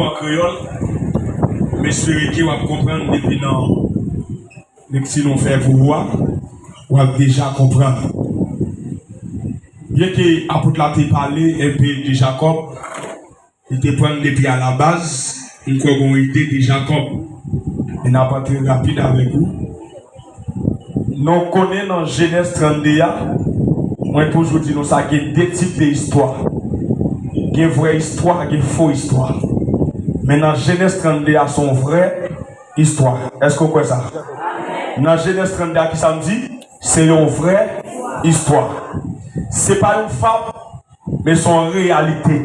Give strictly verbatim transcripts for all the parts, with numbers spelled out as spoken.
an kreyòl, m espere ke w ap konprann depi nan lekti nou fè pou ou a, w ap deja konprann. Byenke apot la te pale enpe de Jakòb, li te pran l depi alabaz, m kwè gon ide de Jakòb. E n ap antre rapid avèk ou. Nou konnen nan Jenèz trannde a, mwen toujou di nou sa, gen de tip de istwa. Gen vrè istwa, gen fo istwa. Men nan Jenèz trannde a, se yon vrè istwa. Èske w kwè sa? Nan Jenèz trannde a, ki sa m di? Se yon vrè istwa. Se pa yon fab, men se yon reyalite.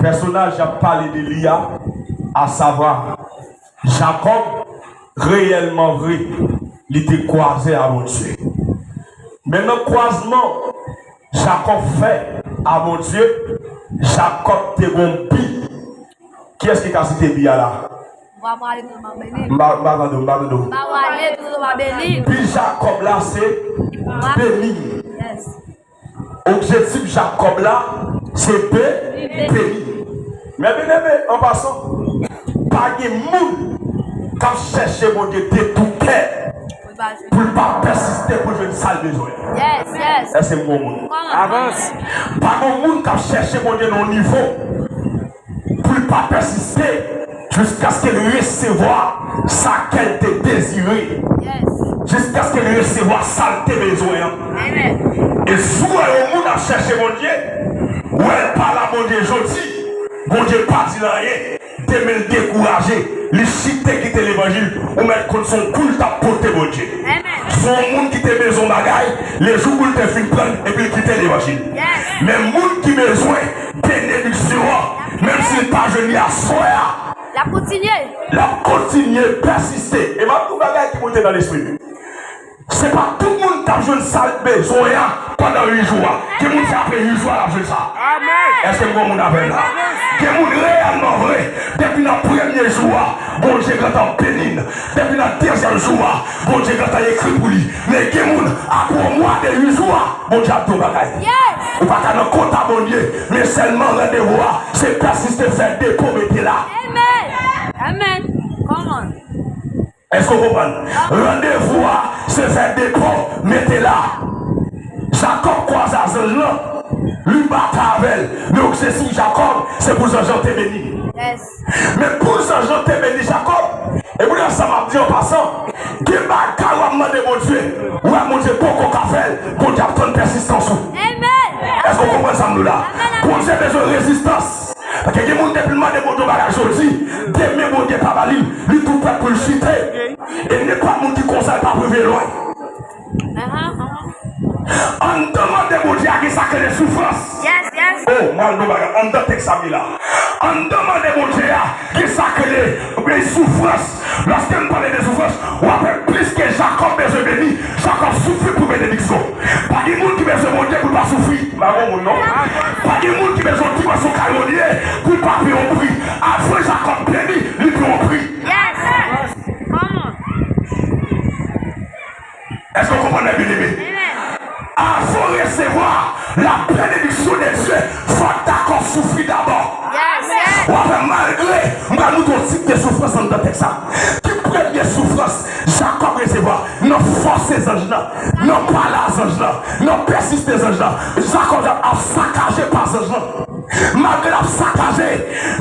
Pèsonaj y ap pale de li a, asavwa Jakòb, reyèlman vre, li te kwaze a Bondye. Men nan kwazman Jakòb fè a Bondye, Jakòb te gon bi. Kiyès ki ka site bi a la? M pa pale tou, m ap beni. M pa, m pa tande w, m pa tande w. M pa pale tou, m ap beni. Bi Jakòb la se beni. Yes. Objektif Jakòb la, se be-, beni. Men byeneme, an pasan, pa gen moun k ap chèche Bondye de tou kè pou l pa pèsiste pou l jwenn sa l bezwen. Yes, yes. Èske m gon moun? Avans. Pa gen moun k ap chèche Bondye nan yon nivo pou l pa pèsiste jiskaske l resevwa sa kè l te dezire, jiskaske l resevwa sa l te bezwen an. E si w wè yon moun ap chèche Bondye, w wè l pa la Bondye jodi, Bondye pa di l anyen, demen l dekouraje, li chite kite levanjil, ou mèt konn se yon kou l t ap pote Bondye. Se yon moun ki te bezwen bagay, lejou pou l te fin pran l, epi l kite levanjil. Men moun ki bezwen benediksyon an, menm si l pa jwenn li aswè a, l ap kontinye. L ap kontinye pèsiste. E m ap di w bagay ki moute nan lespri m. Se pa tout moun k ap jwenn sa l bezwen an pandan uit jou a. Gen moun se apre uit jou a l ap jwenn sa. Èske m gon moun avè m la? Gen moun reyèlman vre, depi nan premye jou a, Bondye gentan beni l. Depi nan dezyèm jou a, Bondye gentan ekri pou li. Men gen moun, apre yon mwa de uit jou a, Bondye ap di w bagay. Ou pa ka nan kota Bondye, men sèlman randevou a, se pèsiste, fè depo, mete la. Amen. Amen. Come on. Èske w konprann? Randevou a, se fè depo, mete la. Jakòb kwaze a zanj lan, li batay avè l. Men objektif Jakòb, se pou zanj lan te beni l. Men pou zanj lan te beni Jakòb, e pou sa m ap di an pasan, gen bagay w ap mande Bondye, ou wè Bondye poko ka fè l, Bondye ap tann pèsistans ou. Èske w konprann sa m di w la? Bondye bezwen rezistans. Paske gen moun depi l mande Bondye yon bagay jodi, demen Bondye pa ba li l, li tou prèt pou l chite. E nenpòt moun ki konsa, l p ap rive lwen. Anndan mande Bondye a gen sa k rele soufrans. Oh, m al nan bagay anndan tèks sa m li la. Anndan mande Bondye a gen sa k rele soufrans. Lèske m pale de soufrans, w ap wè plis ke Jakòb bezwen beni, Jakòb soufri pou benediksyon. Pa gen moun ki bezwen Bondye pou l pa soufri. M pa gon moun non. Pa gen moun ki bezwen dimansyon kay Bondye pou l pa peye yon pri. Avan Jakòb beni, li peye yon pri. Èske w konprann, byeneme? Avan w resevwa la bénédiction de Dieu, fò w dakò soufri dabò. W ap wè, malgre, m pral montre w tip de soufrans anndan tèks sa. Ki premye soufrans Jakòb resevwa? Nan fòse zanj lan, nan pale a zanj lan, nan pèsiste zanj lan. Jakòb ap sakaje pa zanj lan. Malgre l ap sakaje,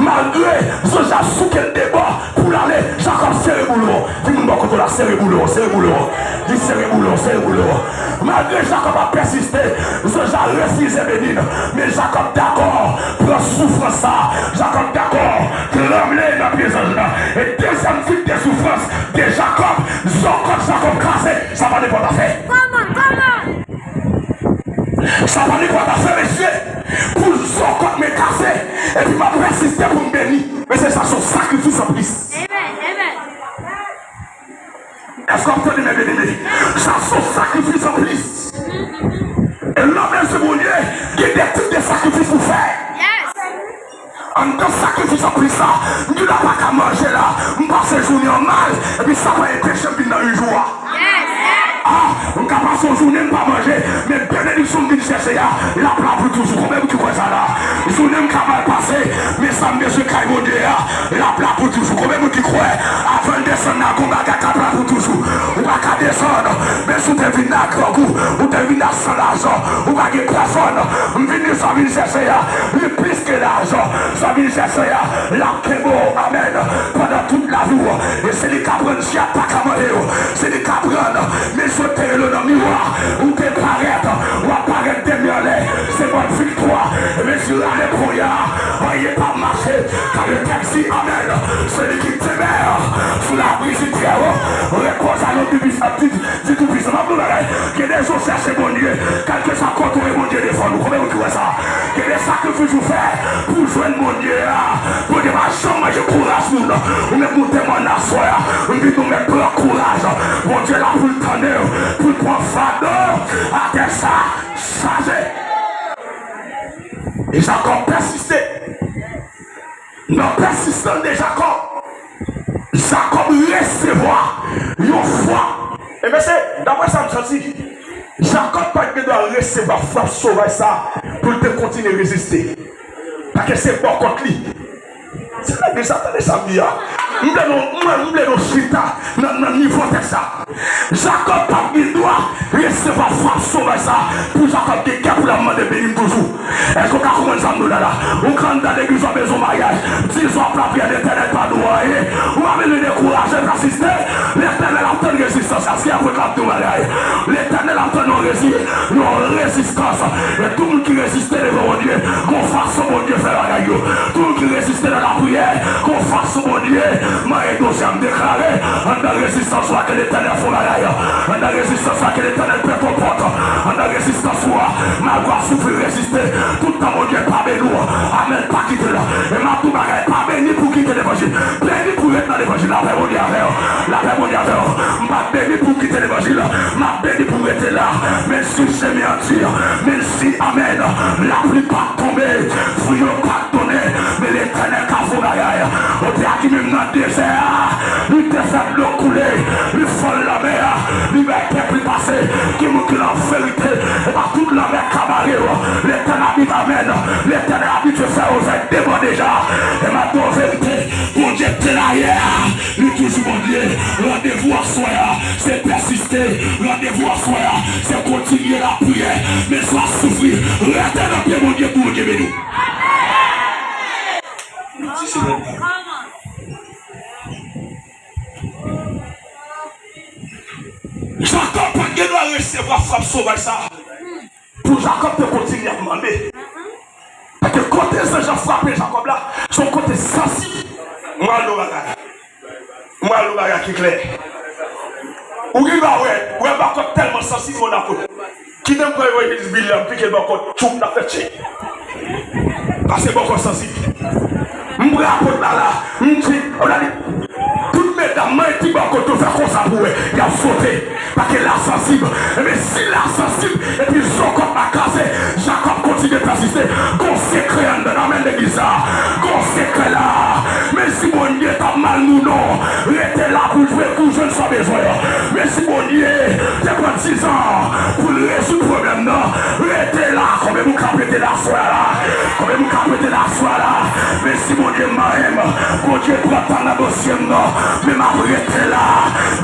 malgre zanj la souke l de bò pou l ale, Jakòb sere boulon. Di moun bò kote w la, sere boulon, sere boulon. Di sere boulon, sere boulon. Malgre Jakòb ap pèsiste, zanj la refize beni l. Men Jakòb dakò pran soufrans sa. Jakòb dakò tranble nan pye zanj la. E dezyèm tip de soufrans de Jakòb, zòkòt Jakòb kase. Sa pa nenpòt afè. Sa pa nenpòt afè, mesye. Pou zòkòt mwen kase, epi m ap pèsiste pou m beni. Mesye, sa se yon sakrifis anplis. Èske w ap tande, men byeneme? Sa se yon sakrifis anplis. E lè w bezwen Bondye, gen de tip de sakrifis pou fè. Anndan sakrifis anplis la, m di w la pa ka manje la, m pase jounen an mal, epi sa pa enpeche m vin nan uit jou a. Ah, m ka pase yon jounen m pa manje, men benediksyon m vin chèche a, l ap la pou toujou. Konbyen moun ki kwè sa la? Jounen m ka mal pase, men sa m bezwen kay Bondye a, vin ak san lajan, ou pa gen pèsòn. M vin di sa w vin chèche a, li plis ke lajan. Sa w vin chèche a, l ap kenbe w, amèn, pandan tout lavi w. E se li k ap rann chat pa ka manje w. Se li k ap rann, men sot te rele w nan miwa, ou te parèt, w ap parèt demen anlè. Se bòn viktwa. Men si rale ponya, anyen p ap mache. Ka le tèks di amèn. Se li ki te mè sou labri di Trèwo. Repoze nan di Toupisan. M ap di w bagay. Gen de jou w chèche Bondye, kèlkeswa kote w ye, Bondye defann ou. Konbyen moun ki wè sa? Gen de sakrifis ou fè pou w jwenn Bondye a. Bondye pa janm manje kouraj moun. Ou menm moute mòn nan aswè a. M di nou menm pran kouraj. Bondye la pou l tande w, pou l pran fado atè sa chaje. E Jakòb pèsiste. Nan pèsistans de Jakòb, Jakòb resevwa yon frap. E mesye, daprè sa m santi, Jakòb pa t gen dwa resevwa frap sovaj sa a pou l te kontinye reziste. Paske se bò kont li. Se legliz sa, tande sa m di a. M vle nou, mwen, m vle nou chita nan, nan nivo tèks sa. Jakòb pa t gen dwa resevwa frap sovaj sa a pou Jakòb gen kè pou l ap mande beni m toujou. Èske w ka konprann sa m di w la la? Ou ka anndan legliz w ap bezwen maryaj. Diz w ap lapriyè, Letènèl pa di w anyen. Ou pa bezwen dekouraje, pèsiste. Letènèl ap tann rezistans. Èske apot la ap di w bagay? Letènèl ap tann yon rezi-, yon rezistans. E tout moun ki reziste devan Bondye, gon fason Bondye fè bagay yo. Tout moun ki reziste nan lapriyè, gon fason Bondye manyen dosye a. M deklare, anndan rezistans ou a, ke Letènèl fè yon bagay. Anndan rezistans ou a, ke Letènèl pèt yon pòt. Anndan rezistans ou a, malgre w ap soufri, reziste. Tout tan Bondye pa beni w, amèn, pa kite l. E m ap di w bagay, pa beni pou w kite levanjil. Beni pou w ret nan levanjil. Lapè Bondye avè w. Lapè Bondye avè w. M pa beni pou w kite levanjil. M ap beni pou w rete la. Men si semen an di, men si, amèn, lapli pa tonbe, fwi yo pa donnen, men Letènèl ka fè yon bagay. Ou te ak li menm nan dezè a, li te fè dlo koule, li fè lanmè a, li bay pèp li pase. Ki moun ki nan verite? E pa tout lanmè ka bare w. Letènèl abitye, amèn. Letènèl abitye fè yo fè debande deja. E m ap di w verite, Bondye ki te la yè a, li toujou Bondye. Randevou aswè a, se pèsiste. Randevou aswè a, se kontinye lapriyè. Men si w ap soufri, rete nan pye Bondye pou Bondye beni w. Di Senyè. Jakòb pa t gen dwa resevwa frap sovaj sa a pou Jakòb te kontinye ap mande. Paske kote zanj lan frape Jakòb la, se yon kote sansib. Mwen al yon bagay. Mwen al yon bagay ki klè. Ou gen dwa wè, wè bòkòt tèlman sansib, Monako. Kite m pran yon evanjelis Billy, m pike l bò kòt, tchoup, l ap fè tchik. Pase bò kòt sansib. M pran apot la la, m di, ou gade, tout medam, mwen di bò kòt yo fè konsa pou wè, y ap sote. Paske l ap sansib. Ebyen, si l ap sansib, epi zo kòt la kraze, Jakòb kontinye pèsiste. Gon sekrè anndan, amèn legliz la. Gon sekrè la. Men si Bondye t ap mal moun non, rete la pou jwe, pou jwenn sa w bezwen an. Men si Bondye te pran dizan pou l rezoud pwoblèm nan, rete la. Konbyen moun k ap rete la aswè a la? Konbyen moun k ap rete la aswè a la? Men si Bondye manyen m, Bondye pran tan nan dosye m nan, men m ap rete la.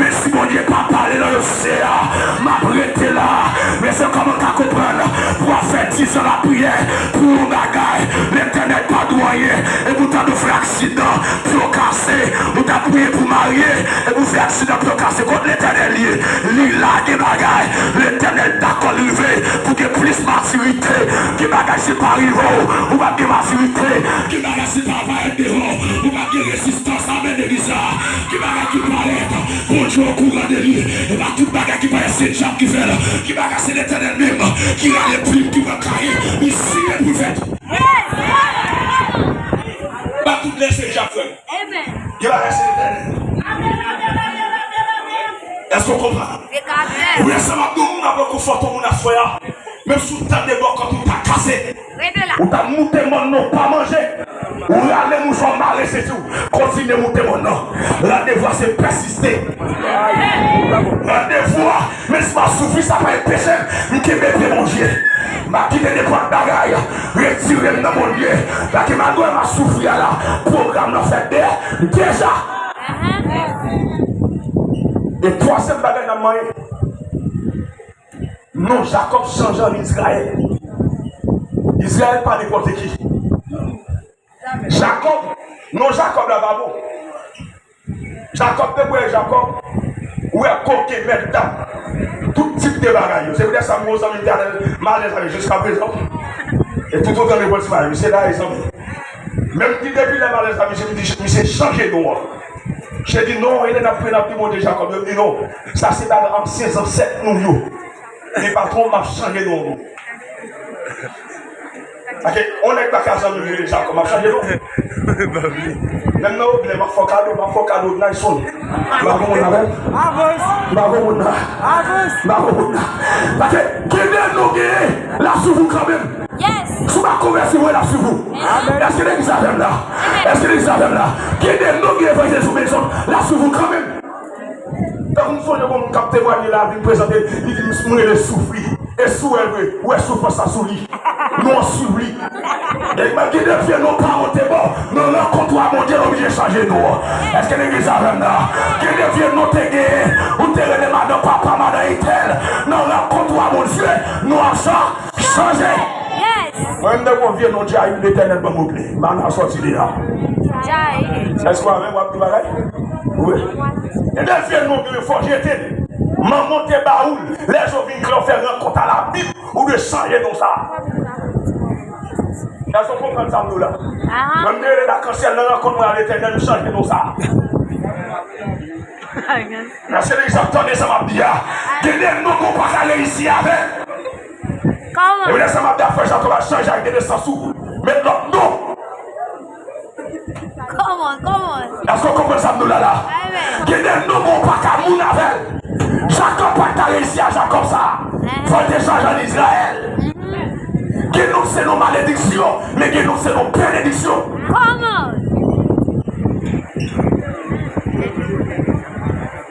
Men si Bondye pa pale nan dosye a, m ap rete la. Men se kòman w ka konprann pou w ap fè dizan lapriyè pou yon bagay, Letènèl pa di w anyen, epi w tande w fè aksidan, pye w kase, ou t ap priye pou w marye, epi w fè aksidan, pye w kase. Kot Letènèl ye? Li la, gen bagay Letènèl dakò l rive pou gen plis matirite. Gen bagay si l pa rive w, ou p ap gen matirite. Gen bagay si l pa parèt devan w, ou p ap gen rezistans. Amèn legliz la. Gen bagay ki parèt, Bondye okouran de li. E pa tout bagay ki parèt se dyab ki fè l. Gen bagay se Letènèl menm ki rale plim, ki pran kaye, li siyen pou l fèt. Pa tout lè se dyab, frè m. Gen bagay se Letènèl. Èske w konprann? Ou wè sa m ap di w, moun ap pran konfò moun aswè a. Menm si w tande bò kòt ou ta kase, ou ta moute mòn nan, ou pa manje. Ou rale mouchwa, w mare senti w. Kontinye moute mòn nan. Randevou a se pèsiste. Randevou a, menm si m ap soufri, sa pa enpeche m kenbe pye Bondye. M ap kite nenpòt bagay retire m nan Bondye. Paske malgre m ap soufri a la, pwogram nan fèt de, deja. E twazyèm bagay n ap manyen. M Non Jakòb chanje an Izrayèl. Izrayèl pa nenpòt ki. Jakòb, non Jakòb la pa bon. Jakòb te kwè Jakòb, ou wè koke, mèt dam, tout tip de bagay yo. Se poutèt sa m gon zanmi m te alèz, m alèz avè l jiskaprezan. E toutotan m pran ti bagay, misye la e zanmi. Menm ki depi lè m alèz avè misye, m di misye chanje non an. Misye di non, e lè n ap priye n ap di Bondye Jakòb, yo m di non, sa se bagay ansyen zansèt nou yo. Men patwon m ap chanje non nou. Paske yon nèg pa ka zanmi m rele Jakòb, m ap chanje non. Menm nan oblè, m ap fè w kado, m ap fè w kado Nayson. M pa konn moun avè m. M pa konn moun nan. M pa konn moun nan. Paske gen de non genyen, l ap swiv ou kanmenm. Si w pa konvèti, vre l ap swiv ou. Èske legliz avè m la? Èske legliz avè m la? Gen de non genyen, evanjelize sou mezon, l ap swiv ou kanmenm. Tankou m sonje gon moun k ap temwaye lavi m, prezante, li di m rele Soufri. E si w wè l vre, ou wè soufrans la sou li. Non an swiv li. E men gen de vye non paran w te ba w, nan rankont ou a Bondye, l oblije chanje non an. Èske legliz avè m la? Gen de vye non te genyen, ou te rele madan papa, madan entèl, nan rankont ou a Bondye, non an sa chanje. Mwen menm nan gon vye non Djayil, Letènèl ban m oblè. M pa nan sòti de la. Èske w avè m w ap di bagay? Wi. E de vye non ki fò jete l. Manman w te ba ou l. Lè je w vin klè w fè rankont a Labib, ou dwe chanje non sa. Èske w konprann sa m di w la? Mwen m te rele Lakansyèl nan rankont mwen a Letènèl, m chanje non sa. Èske legliz ap tande sa m ap di a? Gen de non ke w pa ka reyisi avè l. Kòman? E lè sa m ap di a, frè Jakòb a chanje ak de nesans ou. Met lòt non. Kòman? Kòman? Èske w konprann sa m di w la la? Gen de non ke w pa ka moun avè l. Jakòb pa t ka reyisi a Jakòb sa. Fò l te chanje an Izrayèl. Gen non se non malediksyon, men gen non se non benediksyon. Kòman?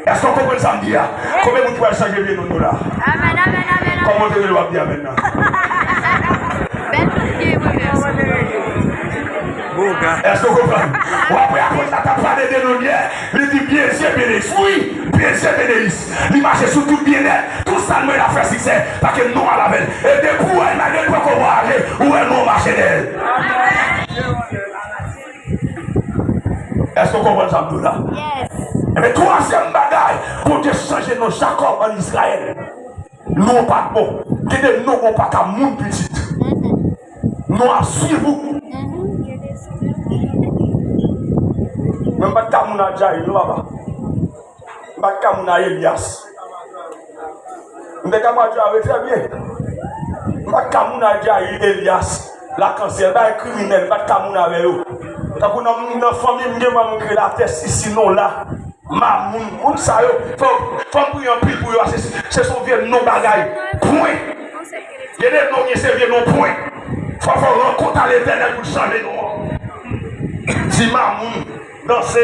Èske w konprann sa m di a? Konbyen moun ki pral chanje vye non nou la? Amèn, amèn, amèn, amèn. Kòman w te rele w ap di amèn nan? Bèl moun ki mwen menm. Èske w konprann? W ap wè apot la t ap pale de non l yè, li di Byendyebyeneyis. Wi, Byendyebyeneyis. Li mache sou tout byennèt. Tout sa l mande l ap fè siksè, paske non al avè l. E depi w wè l, malgre l poko vwayaje, ou wè non mache dèyè l. Èske w konprann sa m di w la? Ebyen, twazyèm bagay, Bondye chanje non Jakòb an Izrayèl. Non pa t bon. Gen de non ou pa ka moun pitit. Non ap swiv ou. Mwen m pa t ka moun a Djayil, non, papa. M pa t ka moun a Elyas. M te ka moun a Djayil, trè byen. M pa t ka moun a Djayil, Elyas, Lakansyèl, bagay kriminèl, m pa t ka moun avè yo. Tankou nan, nan fanmi m, gen manm ki rele atè Sisi, non la. Mamoun, moun sa yo, fò, fò m priye anpil pou yo, se, se son vye non bagay. Pwen. Gen de non, gen se vye non pwen. Fò, fò rankont a Letènèl pou l chanje non an. Di Mamoun. Danse.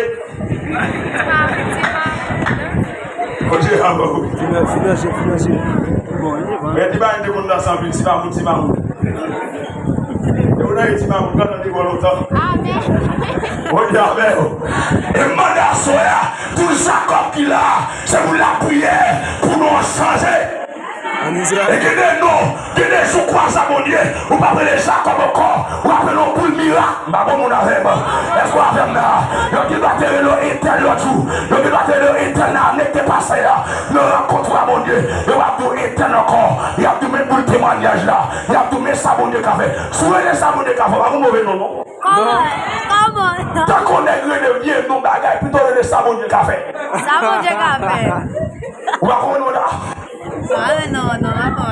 Bondye avè w. Finanse, finanse. Men ti bagay te konn danse anpil, ti mamoun, ti mamoun. E ou nan ti mamoun, pandan li bon lontan. Bondye avè w. E m mande aswè a, tout Jakòb ki la, se pou lapriyè, pou nou chanje. E gen de non, gen de jou kwaze a Bondye, ou p ap rele Jakòb ankò, ou ap rele yon boul mirak. M pa bon moun avè m. Èske w avè m la? Yo gen dwa te rele w entèl lòt jou. Yo gen dwa te rele w entèl nan ane k te pase a. Nan rankont ou a Bondye, yo ap di w entèl ankò. Y ap di w men boul temwayaj la. Y ap di w men sa Bondye ka fè. Si w rele sa Bondye ka fè, w pa gon move non, non. Kòman? Kòman? Tankou nèg rele vye non bagay, pito rele sa Bondye ka fè. Sa Bondye ka fè. Ou pa konprann non la? Ah, non, non, non, non.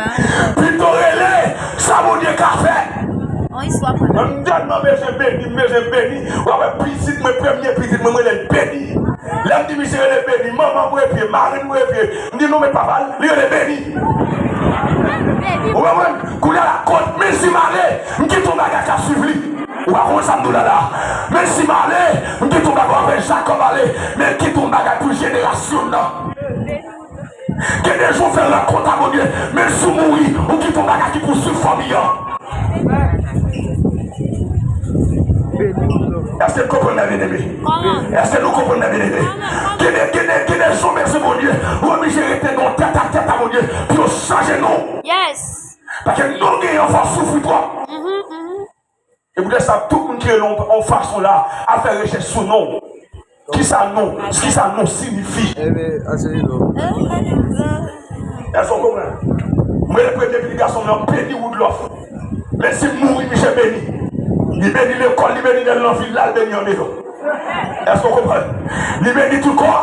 Pito rele sa Bondye ka fè. On istwa pou nou. M tèlman bezwen beni, m bezwen beni. W ap wè pitit mwen, premye pitit mwen, mwen rele l beni. Lè m di misye rele beni, manman m rele pye, mari m rele pye. M di non, men papa l, li rele beni. Ou konprann? Kounye a la, kot, men si m ale, m kite yon bagay k ap swiv li. Ou pa konn sa m di w la la. Men si m ale, m kite yon bagay, w ap wè Jakòb ale, men l kite yon bagay pou jenerasyon l nan. Gen de jou w fè rankont a Bondye, men si w mouri, ou kite yon bagay ki pou swiv fanmi an. Èske n konprann, mè byeneme? Èske nou konprann, mè byeneme? Gen de, gen de, gen de jou, mèsi Bondye, ou oblije rete nan tèt a tèt a Bondye pou yo chanje non. Yes. Paske non genyen an fò soufri twòp. Mhm, mhm. E poutèt sa, tout moun ki rele w yon fason la, al fè rechèch sou non w. Kisa non, kisa non siyifi? Ebyen, Angelino. Èske w konprann? Mwen, le premye pitit gason m nan, Beni Woodloff. Men si m mouri, misye beni. Li beni lekòl, li beni nan vil la, li beni andeyò. Èske w konprann? Li beni tout kò,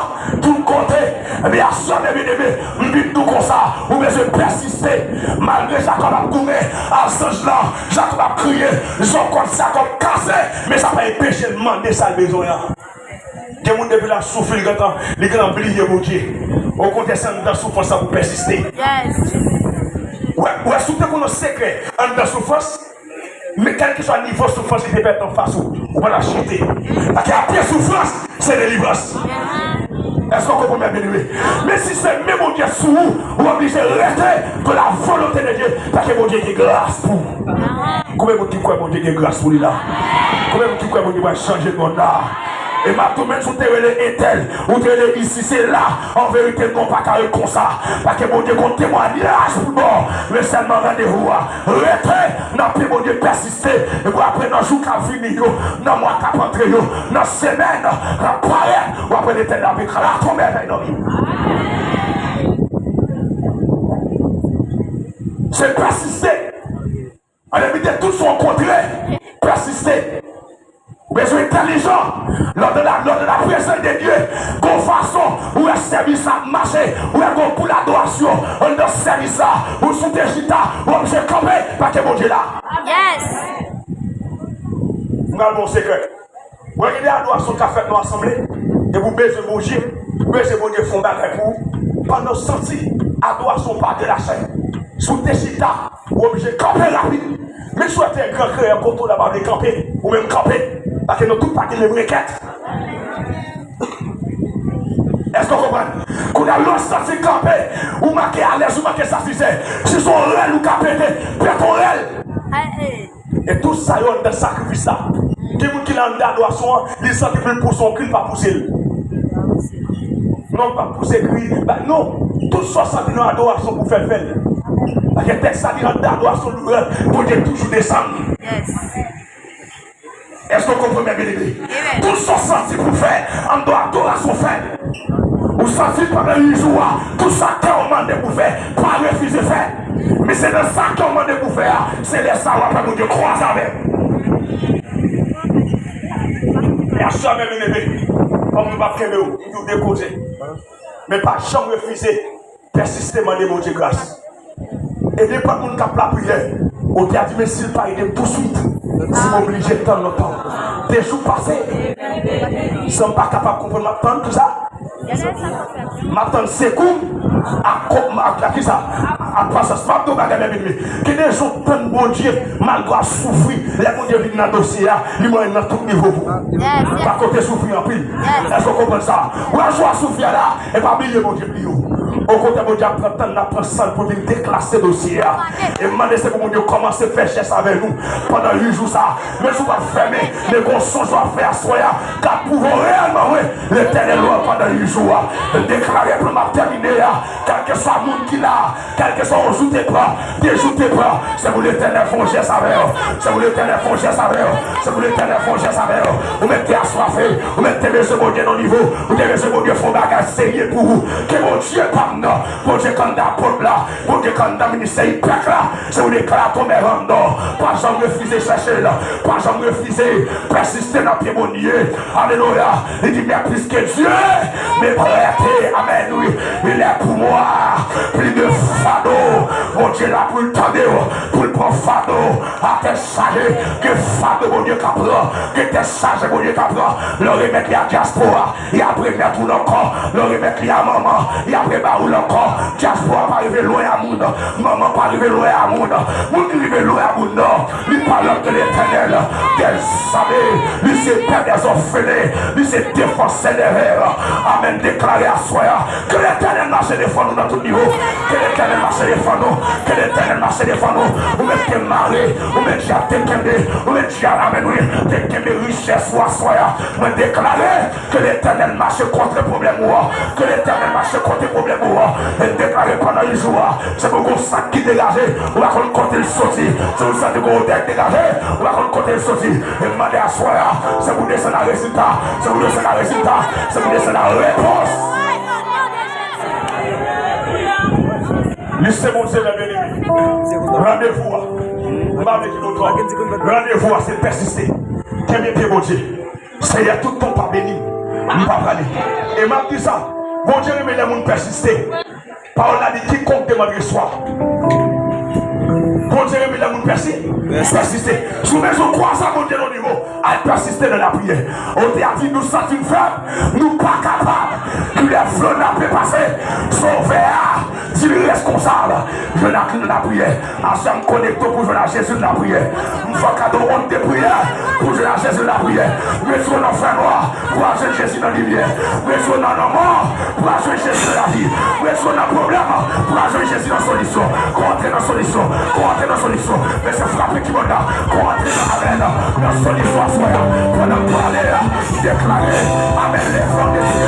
tout kote. Ebyen, aswè, byeneme, m vin di w konsa, ou bezwen pèsiste. Malgre Jakòb ap goumen ak zanj lan, Jakòb ap kriye, zo kòd sa kòd kase, men sa pa enpeche l mande sa l bezwen an. Gen moun depi l ap soufri, li gentan, li gentan bliye Bondye. Okontrè, se anndan soufrans la pou pèsiste. Yes. Ou wè, ou wè, si w te konn yon sekrè anndan soufrans, men kèlkeswa nivo soufrans ki te fèt anfas ou, ou pa t ap chite. Paske apre soufrans, se delivrans. Èske w konprann, byeneme? Men si se men Bondye sou ou, ou oblije rete de la volonté de Dieu, paske Bondye gen gras pou ou. Konbyen moun ki kwè Bondye gen gras pou li la? Konbyen moun ki kwè Bondye pral chanje mond la? E m ap tou, menm si w te rele entèl, ou te rele isi, se la, an verite, non pa ka ret konsa. Paske Bondye gon temwayaj pou nou. Men sèlman randevou a, rete nan pye Bondye, pèsiste. Epi apre, nan jou k ap vini yo, nan mwa k ap antre yo, nan semèn k ap parèt, w ap wè Letènèl ap eklate yon mèvèy nan vi w. Se pèsiste. Ann evite tout sa w kontre. Pèsiste. Ou bezwen entèlijan. Lè w nan, lè w nan la prezans de Dye, gon fason ou wè sèvis la ap mache, ou wè gon boul adorasyon anndan sèvis la, ou si w te chita, ou oblije kanpe, paske Bondye la. Yes. M pral ba w sekrè. Ou wè gen de adorasyon k ap fèt nan asanble, epi ou bezwen Bondye, ou bezwen Bondye fè yon bagay pou ou. Pandan w santi adorasyon pa de lachè, si w te chita, ou oblije kanpe rapid. Men si w te gran kreyè kote w la pa vle kanpe, ou menm kanpe. Paske nou tout pa gen menm rekèt. Èske w konprann? Kounye a, lè w santi kanpe, ou manke alèz, ou manke satisfè. Si se yon rèl ou ka pete, pete yon rèl. E tout sa yo anndan sakrifis la. Gen moun ki la anndan adorasyon an, li santi pou l pouse yon kri, l pa pouse l. Non, l pa pouse kri. Ba, non, tout sa w santi nan adorasyon pou fè l, fè l. Paske tèks la di anndan adorasyon, louanj, Bondye toujou desann. Èske w konprann, byeneme? Tout sa w santi pou fè anndan adorasyon, fè l. Ou santi pandan uit jou a, tout sa kè w mande pou fè, pa refize fè. Men se nan sa kè w mande pou fè a, se lè sa a w ap wè Bondye kwaze avè l. E aswè a menm, byeneme, kòm nou p ap kenbe w, m di w de koze. Men pa janm refize pèsiste mande Bondye gras. E nenpòt moun k ap lapriyè, ou te a di, men si l pa ede m touswit, si m oblije tann lontan. De jou pase. San m pa kapab konprann, m ap tann kisa? M ap tann sekou. Ak, ak, ak kisa? Ak pasyans. M ap di w bagay, byeneme. Gen de jou w tann Bondye, malgre w ap soufri, lè Bondye vin nan dosye a, li mwen nan tout nivo pou ou. Pa kote soufri anpil. Èske w konprann sa? Ou wè jou w ap soufri a la, e pa bliye Bondye bliye w. Okontrè, Bondye ap pran tan l, l ap pran san l pou l vin deklase dosye a. E m mande se pou Bondye kòmanse fè jès avè nou pandan uit jou sa a. Men si w p ap fèmen, men gon sonj w ap fè aswè a, k ap pwouve w reyèlman, wi, Letènèl ou an pandan uit jou a. Deklare pou m ap tèmine a, kèlkeswa moun ki la, kèlkeswa yon jou te pran, de jou te pran, se pou Letènèl fè yon jès avè w. Se pou Letènèl fè yon jès avè w. Se pou Letènèl fè yon jès avè w. Ou mèt te aswafe, ou mèt te bezwen Bondye nan nivo, ou te bezwen Bondye fè yon bagay serye pou ou. Ke Bondye pa m nan, Bondye k anndan apot la, Bondye k anndan ministè ipèk la, se pou l eklate yon mèvèy anndan w. Pa janm refize chèche l, pa janm refize pèsiste nan pye Bondye. Alelouya. Li di, mais plus que Dieu, mes prêtres, amen, wi. Il est pour moi plus de fardeau. Bondye la pou l tande w, pou l pran fado a tèt chaje. Gen fado Bondye ka pran, gen tèt chaje Bondye ka pran. Lè w remèt li a dyaspora, y ap remèt ou l ankò. Lè w remèt li a manman, y ap reba ou l ankò. Dyaspora pa rive lwen a moun. Manman pa rive lwen a moun. Moun ki rive lwen a moun nan, li pa lòt ke Letènèl dèzame. Li se pè dèzòfelen. Li se Sènèvè, amèn, deklare aswè a, ke Letènèl mache devan nou nan tout nivo, ke Letènèl mache devan nou, ke Letènèl mache devan nou, ou menm ki mare, ou menm ki ap te kenbe, ou menm ki ap, amèn, wi, te kenbe richès ou aswè a, mwen deklare ke Letènèl mache kontre pwoblèm ou an, ke Letènèl mache kontre pwoblèm ou an, e deklare pandan jou a, se pou gon sak ki degaje, ou pa konn kote l soti, se pou santi gon odè ki degaje, ou pa konn kote l soti, e mande aswè a, se pou desann a rezilta, se pou desann a rezilta, se pou desann a repons. Li se Bondye lè beni. Randevou a. M pa vle ki nou twò. Randevou a se pèsiste. Kenbe pye Bondye. Seyè, tout tan w pa beni m, m pa prale. E m ap di sa, Bondye renmen lè moun pèsiste. Pawòl la di, kikonk demann reswa. Bondye renmen lè moun pèsi, pèsiste. Si w bezwen kwè sa, Bondye nan nivo, al pèsiste nan lapriyè. Otè a di, nous sommes faibles, nou pa kapab. Pi lè flo n ap pase, Sovè a di l reskonsab. Jwenn ak li nan lapriyè. Aswè m konekte w pou jwenn ak Jezi nan lapriyè. M fè w kado wonn de priyè pou jwenn ak Jezi nan lapriyè. Retire w nan fènwa pou al jwenn Jezi nan limyè. Retire w nan lanmò pou al jwenn Jezi nan lavi. Retire w nan pwoblèm pou al jwenn Jezi nan solisyon. Kon antre nan solisyon. Kon antre nan solisyon. Mesye, frape kibòd la. Kon antre nan, amèn, nan solisyon aswè a. Pandan m prale, deklare, amèn, lè flanm de